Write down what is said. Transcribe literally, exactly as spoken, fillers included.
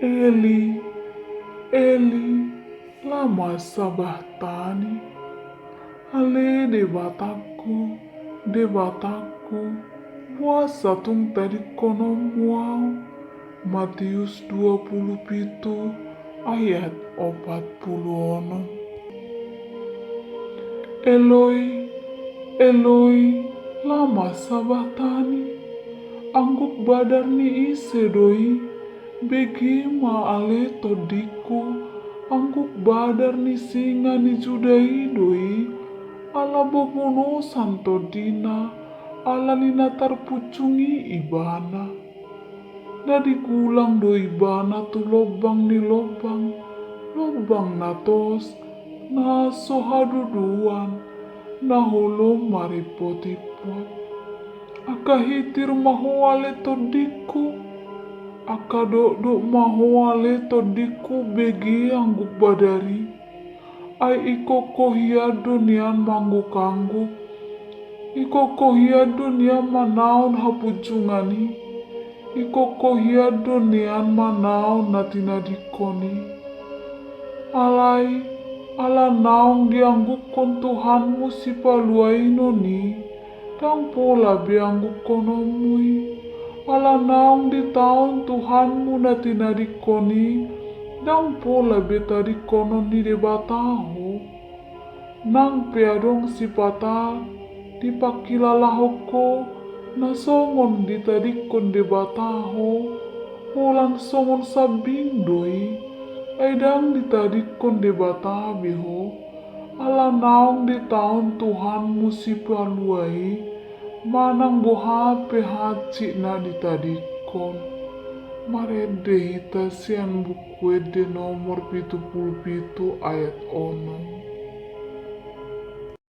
Eli, Eli, lama sabachtani? Ale Debatangku, Debatangku, boasa tung tadingkononmu ahu? Matius dua pulu pitu ayat opat pulu onom. Eloi, Eloi, lama sabachtani? Angguk badar ni ise do i? Bege ma ale tondingku, angguk badar ni singa ni Juda i do i. Ala bobonosan tondina, ala ni na tarpunjung i ibana. Na digulang do ibana tu lombang ni lombang, lombang na tos, na so haduduan, na holom maripotimpot. Angka hitir ma ho ale tondingku, angka dokdok ma ho ale tondingku, bege angguk badar i. Ai ingkon ho hian do nian mangguk-angguk, ingkon ho hian do nian manaon hapunjungan i, ingkon ho hian do nian manaon na tinadingkon i. Alai, ala naung dianggukkon Tuhanmu Sipalua i non i, ndang pola be anggukkononmu i. Ala naung ditaon Tuhanmu na tinadingkon i, ndang pola be tadingkonon ni Debata ho. Nang pe adong sipata dipangkilalahon ho na songon ditadingkon Debata ho, holan songon sambing do i, ai ndang ditadingkon Debata be ho. Ala naung ditaon Tuhanmu Sipalua i, manang boha pe hansit na ditadingkon. Marende hita sian Buku Ende nomor pitu pulu pitu ayat onom.